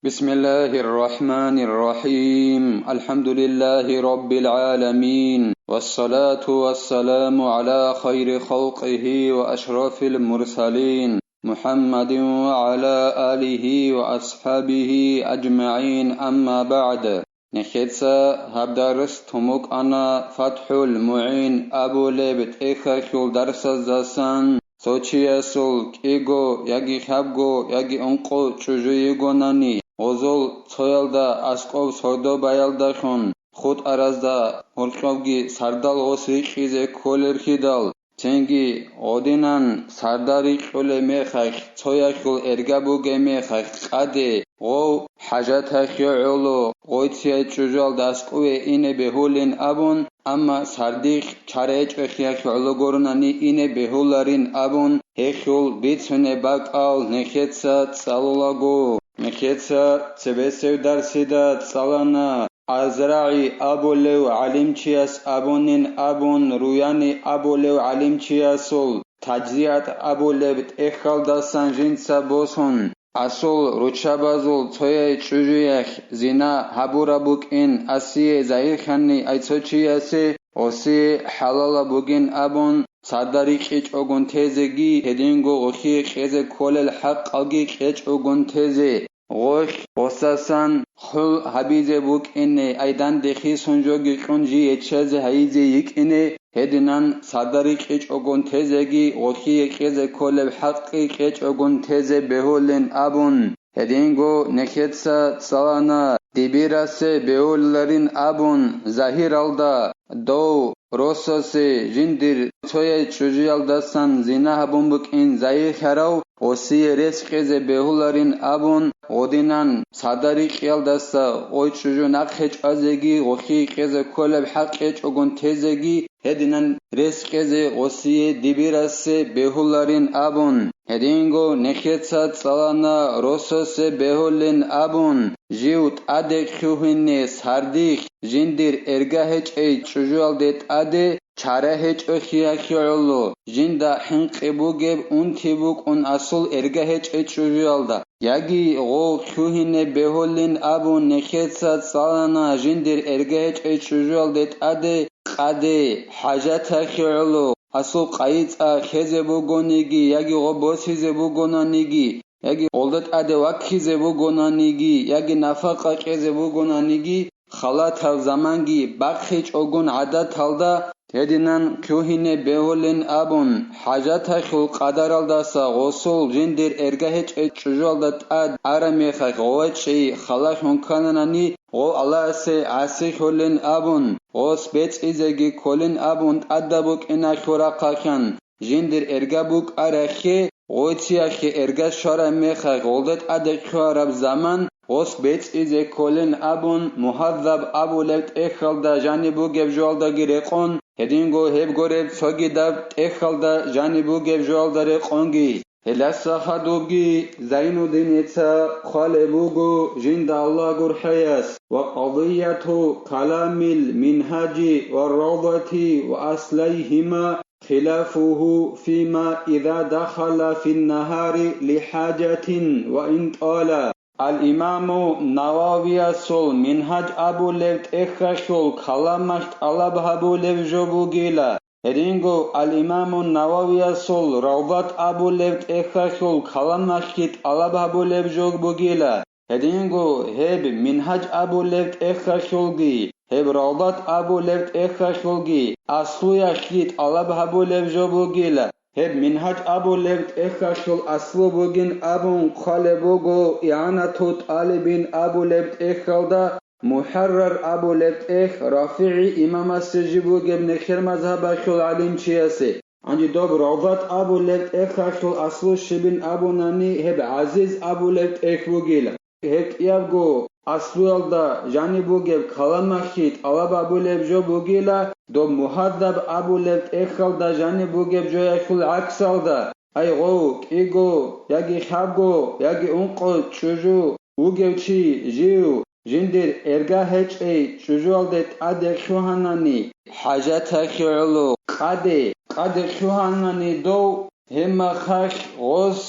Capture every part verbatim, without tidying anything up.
بسم الله الرحمن الرحيم. الحمد لله رب العالمين. والصلاة والسلام على خير خلقه وأشرف المرسلين محمد وعلى آله وأصحابه أجمعين. أما بعد. Нехеца гьаб дарс тун букӀана ФатхӀул МугӀин абулеб тӀехьалъул дарсаздасан. Цо чиясул кӀиго яги хабго яги ункъо чӀужу йигонани, гъозул цоялда аскӀоб сордо баялдалъун хутӀаразда гьоркьобги сардал гъос рикьизе кколелхидал, цинги гъодинан сардал рикьулеб мехалъ, цоялъул эрга бугеб мехалъ къаде, гъов хӀажаталъе гӀоло, гъой цияй чӀужуялда аскӀове ине бегьулин абун, амма сардихъ чара гьечӀолъиялъе гӀоло гуронани ине бегьуларин абун, гьелъул бицунеб бакӀал нехеца цӀалулаго. Нехеца цебесев дарсида цӀалана. АзрагӀи абулев гӀалимчияс абунин абун, Руяни абулев гӀалимчиясул Таджзият абулеб тӀехьалдасан жинца босун, асул руччабазул цояй чӀужуялъ зина гьабураб букӀин асие загьирлъани, ай цо чиясе гъосие хӀалалаб бугин абун, сардал рикьичӀогун тезеги, гьединго гъохие кьезе кколел хӀакъалги кьечӀогун тезе. Гъолъ гъосасан хъул гьабизе букӀине, ай данде хисун жоги кьун жий гьечӀезе гьайизе йикӀине, гьединан сардал рикьичӀогун тезеги, гъолъие кьезе кколеб хӀакъги кьечӀогун тезе бегьулин абун. Гьединго нехеца цӀалана, дибирасе бегьуларин абун, загьиралда дов росасе жиндир цояй чӀужуялдасан зина гьабун букӀин загьирлъарав гъосие рес кьезе бегьуларин абун, гъодинан сардал рикьиялдаса гъой чӀужу нахъе чӀвазеги, гъолъие кьезе кколеб хӀакъ гьечӀогун тезеги, гьединан рес кьезе гъосие дибирасе бегьуларин абун. Гьединго нехеца цӀалана росасе бегьулин абун, жив тӀаде хьухьине сардихъ жиндир эрга гьечӀей чӀужуялде тӀаде чара гьечӀолъиялъе гӀоло, жинда хӀинкъи бугеб унти букӀун асул эрга гьечӀей чӀужуялда, яги гъов хьухьине бегьулин абун нехеца цӀалана жиндир эрга гьечӀей чӀужуялде тӀаде къаде, хӀажаталъе гӀоло, асул къайи-цӀа хезе бугониги яги гъо босизе бугонаниги, яги гъолда тӀаде ваккизе бугонаниги, яги нафакъа кьезе бугонаниги, халатаб заманги бахъичӀогун гӀадаталда, гьединан хьухьине бегьулин абун, хӀажаталъул къадаралдаса гъосул жиндир эрга гьечӀей чӀужуялда тӀад араб мехалъ гъовечӀей халалъун ккананани, гъов Аллагьасе гӀасилъулин абун, гъос бецӀизеги кколин абун тӀадаб букӀиналъул рахъалъан, жиндир эрга букӀарахъе, гъой циялъе эрга щвараб мехалъ гъолда тӀаде хьвараб заман, гъос бецӀизе кколин абун, Мугьаззаб абулеб тӀехьалда жаниб бугеб жоялдаги рекъон, гьединго гьеб гуреб цогидаб тӀехьалда жаниб бугеб жоялда рекъонги. Гьелдаса хадубги Зайнуддиница хъвалеб буго жинда Аллагь гурхӀаяс: «Ва къадияту каламил Мингьажи ва Равдати ва аслайгьима хилафугьу фима иза дахала финнагьари лихӀажатин ва ин тӀала». Ал-Имаму Нававиясул Мингьаж абулеб тӀехьалъул каламалъ тӀалаб гьабулеб жо бугила. Гьединго ал-Имаму Нававиясул Равдат абулеб тӀехьалъул каламалъги тӀалаб гьабулеб жо бугила. Гьединго гьеб Мингьаж абулеб тӀехьалъулги, гьеб Равдат абулеб тӀехьалъулги аслуялъги тӀалаб гьабулеб жо бугила. Гьеб Мингьаж абулеб тӀехьалъул аслу бугин абун хъвалеб буго ИгӀанату тӀалибин абулеб тӀехьалда, МухӀаррар абулеб тӀехь РафигӀи имамасе жиб бугеб нехер мазгьабалъул гӀалимчиясе. Гьанже доб Равдат абулеб тӀехьалъул аслу щибин абунани, гьеб ГӀазиз абулеб тӀехь бугила. Гьеб кӀиябго аслуялда жаниб бугеб каламалъги тӀалаб абулеб жо бугила, доб Мугьаззаб абулеб тӀехьалда жаниб бугеб жоялъул гӀаксалда, ай гъов, кӀиго, яги лъабго, яги ункъо чӀужу вугев чи, жив, жиндир эрга гьечӀей чӀужуялде тӀаде лъугьанани, хӀажаталъе гӀоло, къаде, къаде лъугьанани дов, гьеб мехалъ гъос,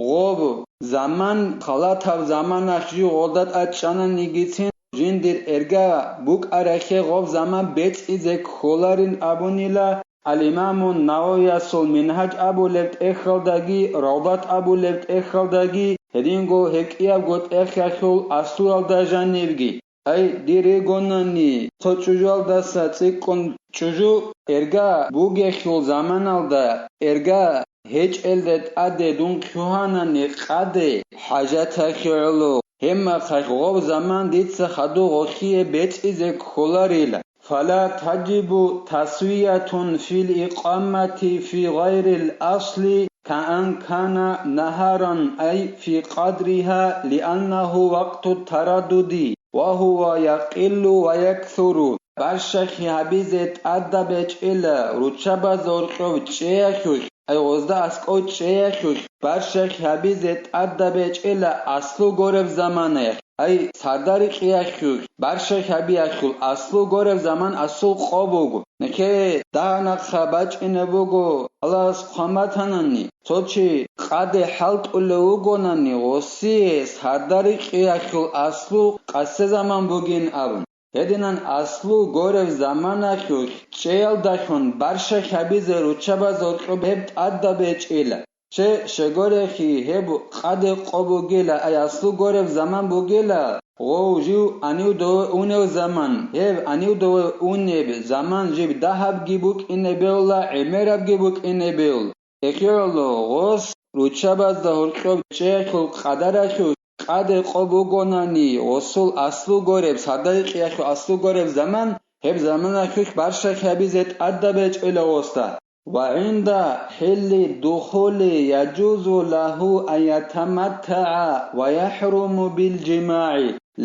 гъоб, заман, халатаб заманалъ жив гъолда тӀадчӀананигицин, жиндир эрга букӀарахъе гъоб заман бецӀизе кколарин абунила Ал-Имамун Нававиясул Мингьаж абулеб тӀехьалдаги, Равдат абулеб тӀехьалдаги, гьединго гьеб кӀиябго тӀехьалъул аслуялда жанибги. Ай, дир ригонани, цо чӀужуялдаса цӀикӀкӀун чӀужу эрга бугелъул заманалда, эрга гьечӀелда тӀаде дун лъугьанани къаде хӀажаталъе гӀоло, гьебмахъалъ гъоб заман дица хадув гъолъие бецӀизе кколарила. Фала таджибу тасвиятун фил икъамати фи гъайрил асли, каан кана нагьаран, ай фи къадриха, лианнагьу вакъту тараддуди, ва гьува якъиллу ва яксуру. Барщахъи гьабизе тӀадаб гьечӀила руччабазда гьоркьов чӀеялъулъ, ай гъозда аскӀов чӀеялъулъ, барщахъи гьабизе тӀадаб гьечӀила аслу гореб заманаялъ. Ай, сардарикьиялъулъ, барщахъ гьабиялъул аслу гореб заман аслу къо буго. Нехее дагьа-нахъа бачӀине буго, Аллагьас хъван батанани, цо чи къаде хӀалтӀулев вугонани, гъосие сардарикьиялъул аслу къасе заман бугин абун. Гьединан аслу горев заманалъулъ чӀеялдалъун барща хьабизе руччабазул гьеб тӀадаб гьечӀила. Че, щегорехи, гьеб къаде къо бугила, ай аслу горев заман бугила, гъов жив анив дове унев заман, гьеб анив дове унеб заман жиб дагьабги букӀине бевла, гӀемерабги букӀине бев. ГьехӀоло гъос руччабазда гьоркьоб чӀехьул къадаралъулъ къаде къо бугонани, гъосул аслу гореб сардайкъиялъул аслу гореб заман, гьеб заманалъулъ барща хьабизе тӀадаб гьечӀила гъосда. وعند حل الدخول يجوز له أن يتمتع ويحرم بالجماع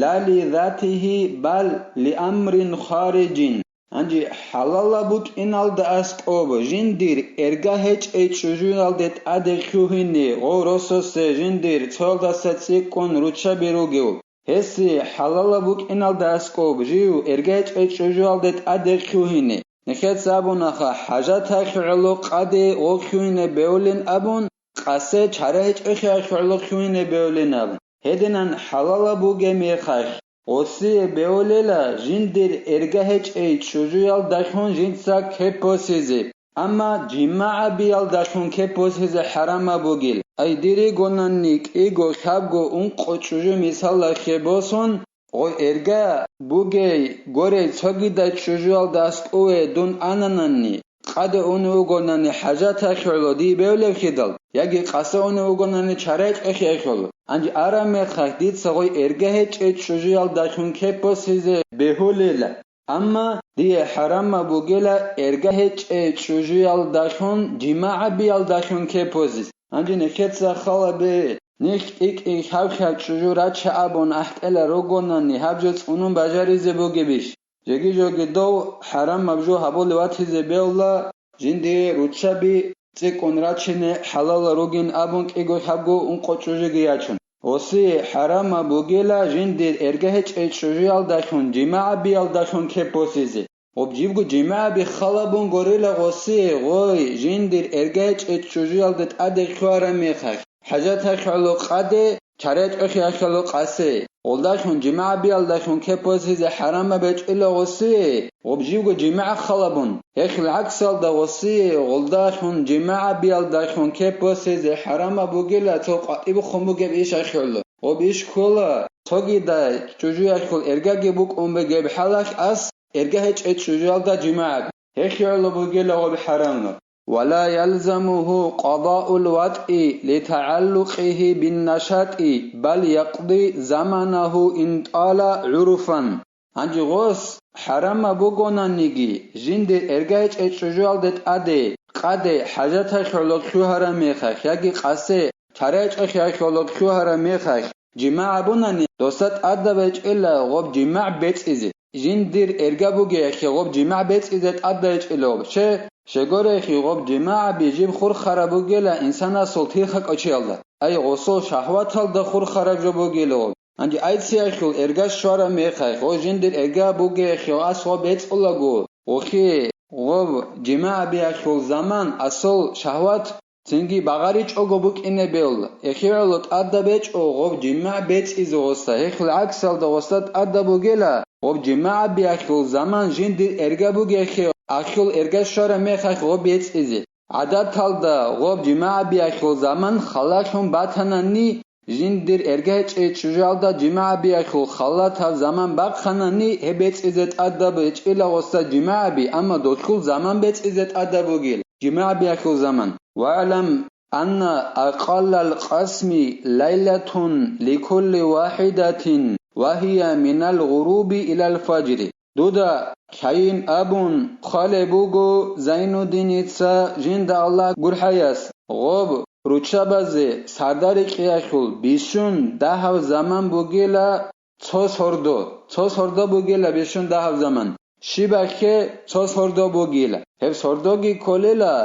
لا لذاته بل لأمر خارج. Гьанже хӀалалаб букӀиналда аскӀоб жиндир эрга гьечӀей чӀужуялде тӀаде лъугьине гъов росасе жиндир цоялдаса цӀикӀкӀун руччаби ругев. Гьесие хӀалалаб букӀиналда аскӀоб жив эрга гьечӀей чӀужуялде тӀаде лъугьине. Нехеца абунаха, хӀажаталъе гӀоло къаде гъов лъугьине бевлин абун, къасе чара гьечӀехъе гӀоло лъугьине бевлин абун. Гьединан хӀалалаб бугеб мехалъ, гъосие бевлела жиндир эрга гьечӀей чӀужуялдалъун жинца кеп босизе. Амма жимагӀабиялдалъун кеп босизе хӀарамаб бугил. Ай диригонанни кӀиго, лъабго, ункъо чӀужу мисалалъе босун, гъой эрга бугей горей цогидай чӀужуялда аскӀове дун анананни, къаде унев вугонани хӀажаталъе гӀоло дие бевлебхидал, яги къасе унев вугонани чара гьечӀехъе гӀоло. Гьанже араб мехалъ дица гъой эрга гьечӀей чӀужуялдалъун кеп босизе бегьулила. Амма дие хӀарамаб бугила эрга гьечӀей чӀужуялдалъун, жимагӀабиялдалъун кеп босиз. Гьанже нехеца хал гьабе, нилъ кӀи-кӀи, лъаб-лъаб чӀужу рача абун ахӀтӀела ругонани гьаб жо цӀунун бажаризе бугебищ? Жеги-жоги дов хӀарамаб жо гьабулев ватизе бевла, жиндие руччаби цӀикӀкӀун рачине хӀалалал ругин абун кӀиго, лъабго, ункъо чӀужуги ячун. Гъосие хӀарамаб бугила жиндир эрга гьечӀей чӀужуялдалъун, жимагӀабиялдалъун кеп босизе. Гъоб жибго жимагӀаби хал гьабун горила гъосие, гъой, жиндир эрга гьечӀей чӀужуялда тӀаде лъугьараб мехалъ, хӀажаталъе гӀоло къаде, чара гьечӀехъе гӀоло къасе, гъолдалъун жимагӀабиялдалъун кеп босизе хӀарамаб гьечӀила гъосие, гъоб жибго жимагӀ хал гьабун, гьелъул гӀаксалда гъосие гъолдалъун жимагӀабиялдалъун кеп босизе хӀарамаб бугила цо къватӀиб хъун бугеб ишалъе гӀоло. Гъоб иш ккола, цогидай чӀужуялъул эргаги букӀун бугеб хӀалалъ ас эрга гьечӀей чӀужуялда жимагӀ гьаб. Гьелъе гӀоло бугила гъоб хӀарамаб. ولا يلزمه قضاء الوطء لتعلقه بالنشاط، بل يقضي زمنه إن طال عرفا. Гьанже гъос хӀарамаб бугонаниги, жиндир эрга гьечӀей чӀужуялде тӀаде, къаде, хӀажаталъе гӀоло лъугьараб мехалъ, яги къасе, чара гьечӀехъе гӀоло лъугьараб мехалъ, жимагӀ гьабунани, досда тӀадаб гьечӀила гъоб жимагӀ бецӀизе. Жиндир эрга бугеяхъе гъоб жимагӀ бецӀизе тӀадаб гьечӀила гъоб. Че, щегорехи, гъоб жимагӀаби жиб хурхараб бугила инсанасул тирха кӀочиялда. Ай, гъосул шагьваталда хурхараб жо бугила гъоб. Гьанже айциялъул эрга щвараб мехалъ, гъой жиндир эрга бугеяхъе ас гъоб бецӀулаго, гъохи гъоб жимагӀабиялъул заман асул шагьват цинги багъаричӀого букӀине бел, эхиялъул тӀадаб гьечӀо гъоб жимагӀ бецӀизе гъоса, гьехул гӀаксалда гъоса тӀадаб бугела, гъоб жимагӀ биялъул заман жиндир эрга бугехъе, ахил эрга щвараб мехалъ гъоб бецӀизе. ГӀадаталда гъоб жимагӀ биялъул заман халалъун батанани, жиндир эрга гьечӀей чӀужуялда жимагӀ биялъул халатаб заман бахъанани, гьеб бецӀизе тӀадаб гьечӀила гъоса жимагӀ би, амма долъул заман бецӀизе тӀадаб бугел, жимагӀ биялъул заман. «ВагӀлам анна акъаллал къасми лайлатун ликулли вахӀидатин ва гьия минал гъуруби илал фажри». Дуда лъайин абун хъвалеб буго Зайнуддиница, жинда Аллагь гурхӀаяс, гъоб руччабазе сардарикьиялъул бищун дагьаб заман бугила цо сордо, цо сордо бугила бищун дагьаб заман. Щибахъе цо сордо бугила. Гьеб сордоги кколела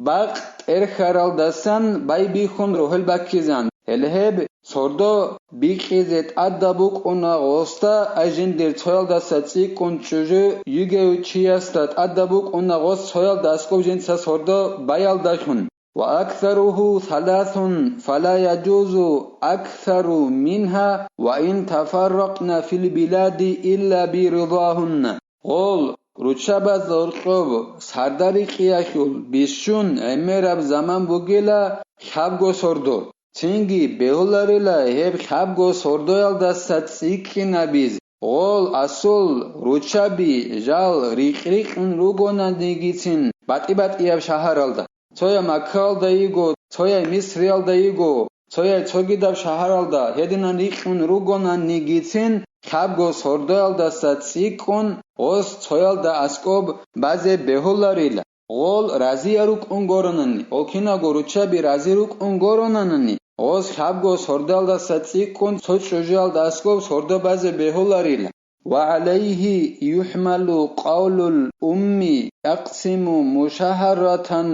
бакъ тӀерхьаралдасан байбихьун рогьел баккизан. Гьеле гьеб сордо бикьизе тӀадаб букӀуна гъосда, ай жиндир цоялдаса цӀикӀкӀун чӀужу йигев чиясда тӀадаб букӀуна гъос цоялда аскӀоб жинца сордо баялдалъун. «Ва аксаруху саласун, фала яджузу аксару мингьа ва ин тафарракъна фил билади илла би ридагьунна». Гъол руччабаз гьоркьоб сардарикьиялъул бищун гӀемераб заман бугила лъабго сордо. Цинги бегьуларила гьеб лъабго сордоялдаса цӀикӀкӀинабиз, гъол асул руччаби жал рикь-рикьун ругонанигицин батӀи-батӀияб шагьаралда. Цояй Маккаялда йиго, цояй Мисриялда йиго, цояй цогидаб шагьаралда гьединан рикьун ругонанигицин, лъабго сордоялдаса цӀикӀкӀун гъос цоялда аскӀоб базе бегьуларила. Гъол разия рукӀун горонани, гъол киналго руччаби рази рукӀун горонанани, гъос лъабго сордоялдаса цӀикӀкӀун цо чӀужуялда аскӀоб сордо базе бегьуларила. «Ва гӀалайгьи юхӀмалу къавлул умми якъсиму мушагьаратан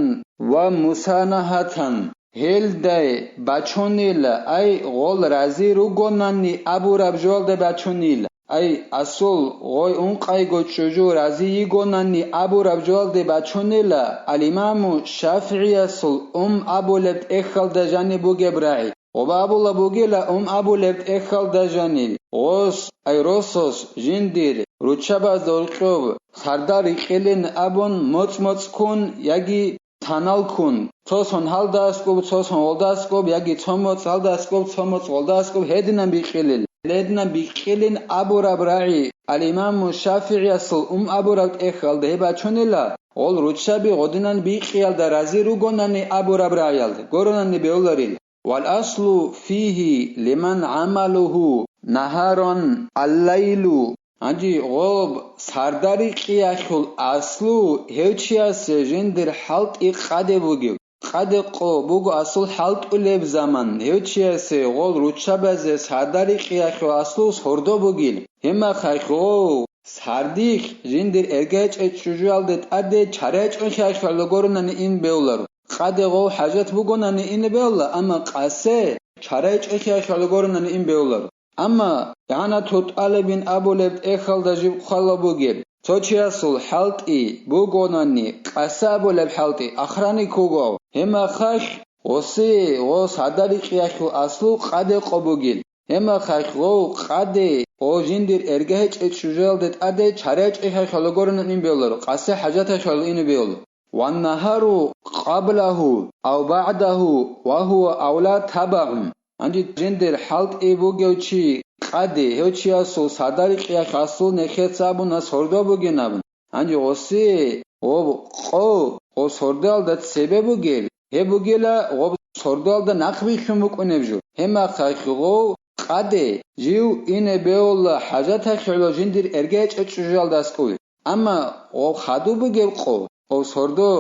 ва мусанагьатан». Гьелдай бачунила, ай, гъол рази ругонани абураб жоялда бачунила, ай, асул гъой ункъайго чӀужу рази йигонани абураб жоялде бачунила, ал-Имаму ШафигӀиясул ум абулеб тӀехьалда жаниб бугеб рагӀи. Гъоба абула бугила ум абулеб тӀехьалда жанил, гъос, ай росос, жиндир руччабазда гьоркьоб сардар рикьилин абун моцӀ-моцӀ ккун яги танал ккун, цо сон гьалда аскӀоб, цо сон гъолда аскӀоб, яги цо моцӀ гьалда аскӀоб, цо моцӀ гъолда аскӀоб гьединан бикьилин. Гьединан бикьилин абураб рагӀи, ал-Имаму ШафигӀиясул ум абураб тӀехьалда гьеб бачунила, гъол руччаби гъодинан бикьиялда рази ругонани абураб рагӀиялда, горонани бегьуларил. «Вал аслу фигьи лиман гӀамалуху нагьаран аллайлу». Гьанже гъоб сардарикьиялъул аслу гьев чиясе жиндир хӀалтӀи къаде бугев. Къаде къо буго асул хӀалтӀулеб заман, гьев чиясе гъол руччабазе сардарикьиялъул аслу сордо бугил. Гьебмахалъ гъов сардихь жиндир эргечӀей чӀужуялде тӀаде чарай чӀухӀиялъул гъорунани ин бевларо. Къаде гъов хӀажат бугонани ин бевла, амма къасе чарай чӀухӀиялъул гъорунани ин бевларо. Амма игӀанату тӀалибин абулеб тӀехьалда жиб хъвала бугеб: цо чиясул хӀалтӀи бугонани, къасе абулеб хӀалтӀи ахрани ккугав, гьебмахалъ гъосие гъос гьадарикьиялъул аслу къаде къо бугил. Гьебмахалъ гъов къаде гъов жиндир эргегьечӀей чӀужуялде тӀаде чарай чӀухӀиялъул гъорунани ин бевларо, къасе хӀажаталъул ин бевларо. «Ваннагьару къаблагьу ав багӀдагьу ва гьува авла табагӀун». Гьанже жиндир хӀалтӀи бугев чи къаде, гьев чиясул сардарикьиялъул аслу нехеца абуна сордо бугин абун. Гьанже гъосие гъоб къо, гъоб сордоялда цебе бугеб, гьеб бугила гъоб сордоялда нахъбилълъун букӀунеб жо. Гьебмахалъ гъов къаде, жив ине бевулла хӀажаталъе гӀоло жиндир эргечӀей чӀужуялда аскӀове. Амма гъов хадуб бугеб къо, гъов сордо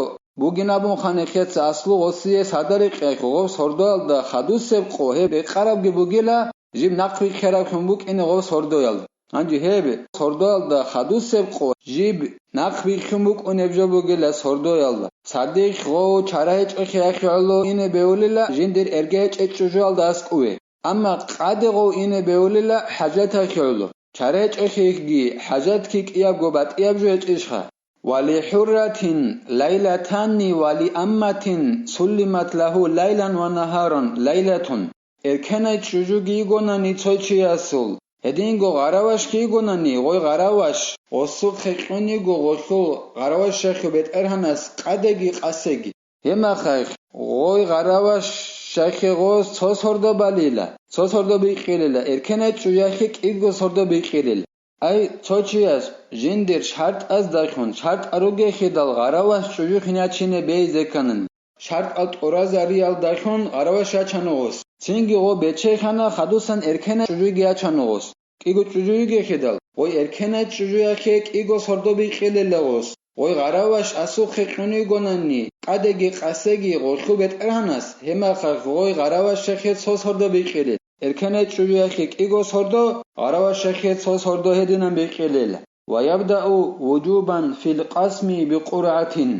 бугин абунха нехеца аслу гъосие сардарикьиялъул, гъов сордоялда хадусеб къо гьеб рекъарабги бугила, жиб нахъбилълъараблъун букӀине гъов сордоялда. Гьанже гьеб сордоялда хадусеб къо жиб нахъбилълъун букӀунеб жо бугила сордоялда. Сардихь гъов чарай чӀухӀиялъе гӀоло ине бевулила жиндир эргечӀей чӀужуялда аскӀове. Амма къаде гъов ине бевулила хӀажаталъе гӀоло. Чарай чӀухӀиги хӀажатги кӀиябго батӀияб жо гьечӀищха? Ва ли хӀурратин лайлатанни ва ли амматин суллимат лагьу лайлан ва нагьаран лайлатун. Эркенай чӀужуги йигонани цо чиясул, гьединго гъаравашги йигонани, гъой гъараваш гъосухъе кьун йиго гъолъул гъаравашахъе БетӀергьанас къадеги къасеги. Гьебмехалъ гъой гъаравашахъе гъос цо сордо балила, цо сордо бикьилила, эркенай чӀужуялъе кӀиго сордо бикьилила. Ай, цо чияс жиндир шартӀаздалъун, шартӀал ругелъидал гъараваш чӀужу хин ячине бейзе кканани, шартӀал тӀуразариялдалъун гъараваш ячана гъос. Цинги гъо бечейхана хадусан эркенай чӀужуги ячана гъос. КӀиго чӀужу йигелъидал, гъой эркенай чӀужуялъе кӀиго сордо бикьилила гъос. Гъой гъараваш асухъе кьун йигонани, къадеги къасеги гъолъул БетӀергьанас, гьебмехалъ гъой гъаравашахъе цо сордо бикьилил. Эркенай чӀужуялъе кӀиго сордо, гъаравашахъе цо сордо гьединан бикьилел. Ва ябдау вужубан фил къасми бикъургӀатин.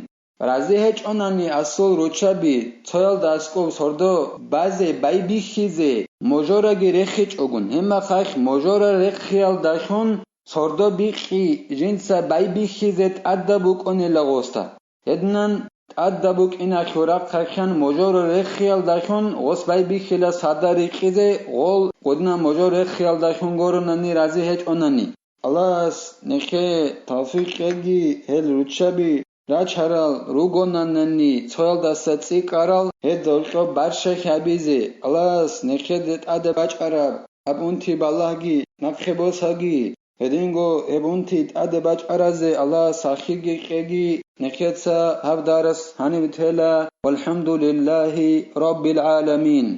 Рази гьечӀонани асул руччаби цоялда аскӀоб сордо базе байбихьизе можораги рехичӀогун, гьебмехалъ можора рехиялдалъун сордо бикьи жинца байбихьизе тӀадаб букӀунила гъоста. Гьединан тӀадаб букӀиналъул рахъалъан можоро рехиялдалъун гъос байбихьила сордо рикьизе гъол гъудна можоро рехиялдалъун горунани рази гьечӀонани. Аллагьас нехее тавфикъ кьеги гьел руччаби рачарал ругонанани цоялдаса цӀикӀкӀарал гьед гьоркьоб барщахъ гьабизе. Аллагьас нехеде тӀаде бачӀараб гьаб унти балагьги нахъе босаги. Гьединго гьеб унти тӀаде бачӀаразе Аллагьас сахлъиги кьеги, нехеца гьаб дарас гьаниб тела. ВалхӀамдулиллагьи раббил гӀаламин.